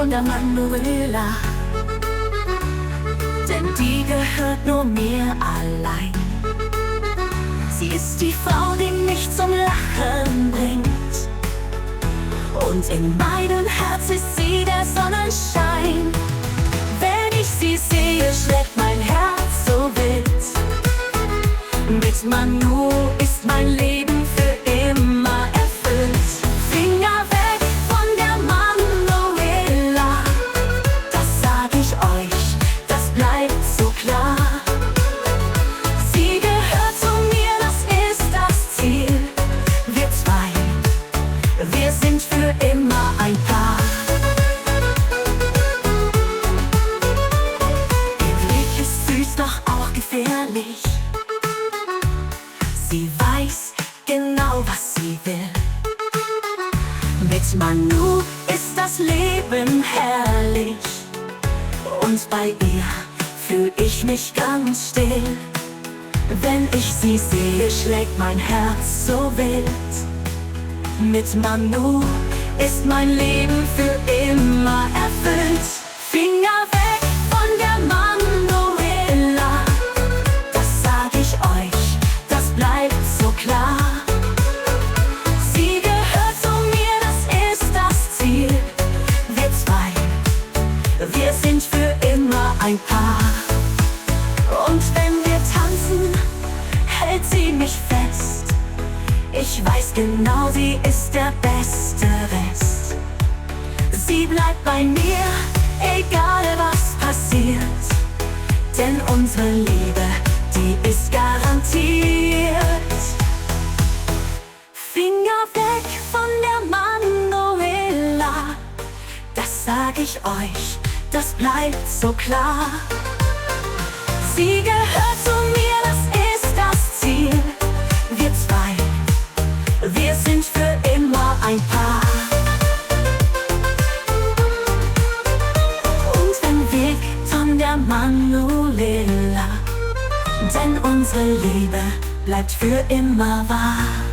von der Manuela, denn die gehört nur mir allein. Sie ist die Frau, die mich zum Lachen bringt, und in meinem Herz ist sie der Sonnenschein. Wenn ich sie sehe, schlägt mein Herz so wild. Mit Manu ist mein Leben für immer erfüllt. Finger weg von der Manuela, das sag ich euch, das bleibt so klar. Sie gehört zu mir, das ist das Ziel. Wir zwei, wir sind für immer ein Paar. Ihr Blick ist süß, doch auch gefährlich. Sie weiß genau, was sie will. Mit Manu ist das Leben herrlich, und bei ihr fühl ich mich ganz still. Wenn ich sie sehe, schlägt mein Herz so wild. Mit Manu ist mein Leben für immer erfüllt. Finger weg von der Manuela, das sag ich euch, das bleibt so klar. Sie gehört zu mir, das ist das Ziel. Wir zwei, wir sind für immer ein Paar. Und wenn wir tanzen, hält sie mich fest. Ich weiß genau, sie ist der beste Rest. Sie bleibt bei mir, egal was passiert, denn unsere Liebe, die ist garantiert. Finger weg von der Manuela, das sag ich euch, das bleibt so klar. Sie gehört zu mir, das ist das Ziel. Wir zwei, wir sind für immer ein Paar. Und wenn weg von der Manuela, denn unsere Liebe bleibt für immer wahr.